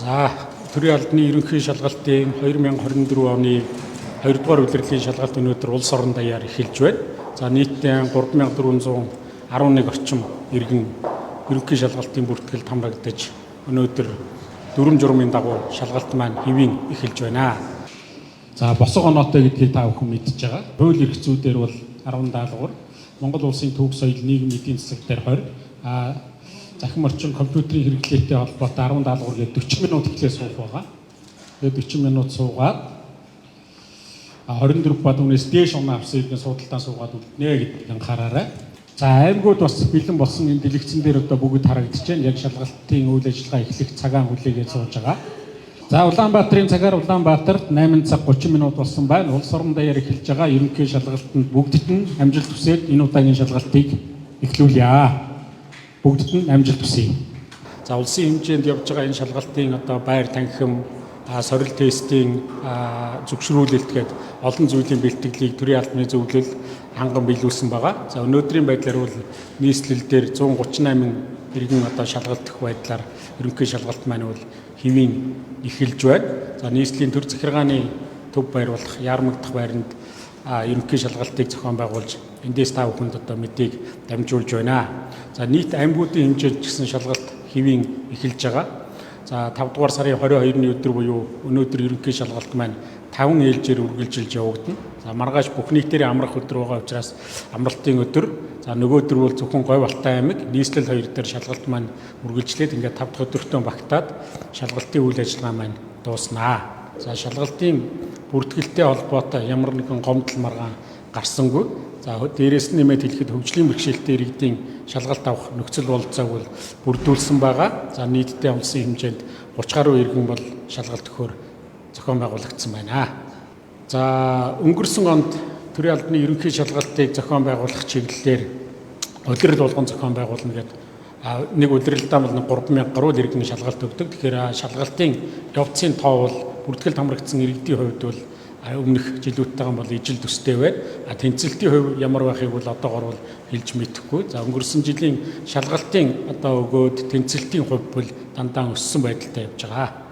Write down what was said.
За, төрийн албаны ерөнхий шалгалтын 2024 оны 2 дугаар улирлын шалгалт өнөөдөр улс орон даяар эхэлж байна. За, нийтдээ 3411 орчим иргэн ерөнхий шалгалтын бүртгэлд хамрагдаж өнөөдөр дүрэм журмын дагуу шалгалт маань хэвийн эхэлж байна. За, босго оноотой гэдгийг та бүхэн мэдж байгаа. Хууль эрх зүйдээр бол 10 даалгавар, Монгол улсын түүх соёл нийгэм эдийн засаг дээр 20, захим орчин компьютерийн хэрэглээтэй холбоотой 10 даалгавар гээд 40 минут эхлээ суух байгаа. Тэгээд 40 минут суугаад 24 ба түүнээс дээш оноо авсан иргэн суудалтаа суугаад үлднэ гэдгийг анхаараарай. За, аймагуд бас бэлэн болсон энэ дэлгэцэн дээр одоо бүгд харагдаж байна. Яг шалгалтын үйл ажиллагаа эхлэх цагаан хүлээгээд сууж байгаа. За, Улаанбаатарын цагаар Улаанбаатарт 8 цаг 30 минут болсон байна. Улс орон даяар эхэлж байгаа ерөнхий шалгалтанд бүгдд нь амжилт хүсээд энэ удаагийн шалгалтыг эхлүүлье. Бүгдд нь амжилт хүсье. За, улсын хэмжээнд явж байгаа энэ шалгалтын одоо байр танхим, сорил тестийн зөвшөөрүүлэлт гээд олон зүйлийн бэлтгэлийг төрийн албаны зөвлөл ханган биелүүлсэн байгаа. За, өнөөдрийн байдлаар бол нийслэл дээр 138 иргэн одоо шалгалт өгөх байдлаар ерөнхий шалгалт маань бол хэвийн эхэлж байна. За, нийслэлийн төр захиргааны төв байр болох Яармаг дахь байранд ерөнхий шалгалтыг зохион байгуулж эндээс та бүхэнд одоо мэдээг дамжуулж байна. За, нийт аймагуудын хэмжээнд ч гэсэн шалгалт хэвийн эхэлж байгаа. За, 5 дугаар сарын 22-ны өдөр буюу өнөөдөр ерөнхий шалгалт маань 5 ээлжээр үргэлжилж явагдана. За, маргааш бүх нийтээр амрах өдөр байгаа учраас амралтын өдөр. За, нөгөөдөр бол зөвхөн Говь Алтай аймаг, нийслэл хоёр дээр шалгалт маань үргэлжлээд ингээд 5 дахь өдөртөө багтаад шалгалтын үйл ажиллагаа маань дууснаа. За, шалгалтын бүртгэлтэй холбоотой ямар нэгэн гомдол маргаан гарсангүй. За, дээрээс нь нэмээд хэлэхэд хөгжлийн бэрхшээлтэй иргэдийн шалгалт авах нөхцөл бололцоог бол бүрдүүлсэн байгаа. За, нийтдээ улсын хэмжээнд 30 гаруй иргэн бол шалгалт өгөхөөр зохион байгуулагдсан байна. За, өнгөрсөн онд төрийн албаны ерөнхий шалгалтыг зохион байгуулах чиглэлээр улирал болгон зохион байгуулна гэдэг нэг улиралдаа бол 3000 гаруй иргэн шалгалт өгдөг. Тэгэхээр шалгалтын явцын тоо бол бүртгэлд хамрагдсан иргэдийн хувьд бол өмнөх жилүүдтэйгээ бол ижил төстэй байна. Тэнцэлтийн хувь ямар байхыг бол одоогор бол хэлж мэдэхгүй. За, өнгөрсөн жилийн шалгалтын одоо өгөөд тэнцэлтийн хувь бол дандаа өссөн байдалтай явж байгаа.